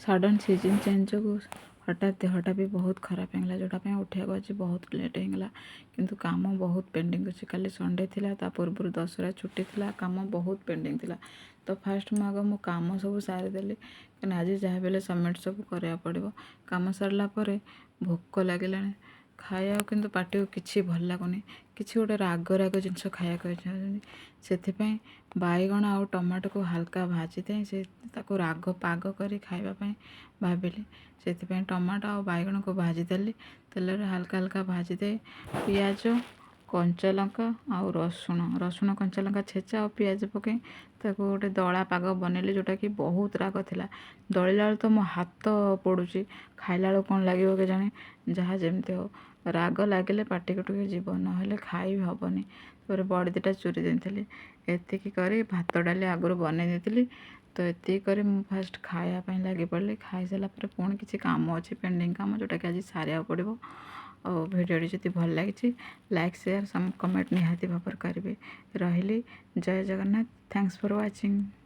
ସଡ଼ନ୍ season change ଯୋଗୁଁ ହଠାତ୍ ଦେହଟା ବି ବହୁତ ଖରାପ ହେଇଗଲା, ଯେଉଁଟା ପାଇଁ ଉଠିବାକୁ ଆଜି ବହୁତ ଲେଟ୍ ହେଇଗଲା। କିନ୍ତୁ କାମ ବହୁତ ପେଣ୍ଡିଙ୍ଗ ଅଛି। କାଲି ସଣ୍ଡେ ଥିଲା, ତା ପୂର୍ବରୁ ଦଶହରା ଛୁଟି ଥିଲା, କାମ ବହୁତ ପେଣ୍ଡିଙ୍ଗ ଥିଲା। ତ ଫାଷ୍ଟ ମୁଁ ଆଗ ମୋ କାମ ସବୁ ସାରିଦେଲି, କାହିଁକିନା ଆଜି ଯାହା ବି ହେଲେ ସବମିଟ୍ ସବୁ କରିବାକୁ ପଡ଼ିବ। କାମ ସାରିଲା ପରେ ଭୋକ ଲାଗିଲାଣି ଖାଇବାକୁ, କିନ୍ତୁ ପାଟିକୁ କିଛି ଭଲ ଲାଗୁନି। କିଛି ଗୋଟେ ରାଗ ରାଗ ଜିନିଷ ଖାଇବାକୁ ଇଚ୍ଛା ହେଉଛନ୍ତି। ସେଥିପାଇଁ ବାଇଗଣ ଆଉ ଟମାଟୋକୁ ହାଲକା ଭାଜିଦେଇ ସେ ତାକୁ ରାଗ ପାଗ କରି ଖାଇବା ପାଇଁ ଭାବିଲି। ସେଥିପାଇଁ ଟମାଟୋ ଆଉ ବାଇଗଣକୁ ଭାଜିଦେଲି। ତେଲରେ ହାଲକା ହାଲକା ଭାଜିଦେଇ ପିଆଜ, କଞ୍ଚା ଲଙ୍କା ଆଉ ରସୁଣ, ରସୁଣ କଞ୍ଚା ଲଙ୍କା ଛେଚା ଆଉ ପିଆଜ ପକାଇ ତାକୁ ଗୋଟେ ଦଳା ପାଗ ବନେଇଲି, ଯେଉଁଟାକି ବହୁତ ରାଗ ଥିଲା। ଦଳିଲା ବେଳକୁ ତ ମୋ ହାତ ପୋଡ଼ୁଛି, ଖାଇଲା ବେଳକୁ କ'ଣ ଲାଗିବ କେଜାଣି। ଯାହା ଯେମିତି ହଉ, ରାଗ ଲାଗିଲେ ପାଟିକୁ ଟିକେ ଯିବ, ନହେଲେ ଖାଇ ହେବନି। ତାପରେ ବଡ଼ି ଦୁଇଟା ଚୁରି ଦେଇଥିଲି। ଏତିକି କରି ଭାତ ଡାଲି ଆଗରୁ ବନେଇ ଦେଇଥିଲି। ତ ଏତିକି କରି ମୁଁ ଫାଷ୍ଟ ଖାଇବା ପାଇଁ ଲାଗି ପଡ଼ିଲି। ଖାଇସାରିଲା ପରେ ପୁଣି କିଛି କାମ ଅଛି, ପେଣ୍ଡିଙ୍ଗ କାମ, ଯେଉଁଟାକି ଆଜି ସାରିବାକୁ ପଡ଼ିବ। ଆଉ ଭିଡ଼ିଓଟି ଯଦି ଭଲ ଲାଗିଛି, ଲାଇକ୍, ସେୟାର, କମେଣ୍ଟ ନିହାତି ଭାବରେ କରିବେ। ରହିଲି, ଜୟ ଜଗନ୍ନାଥ। Thanks for watching.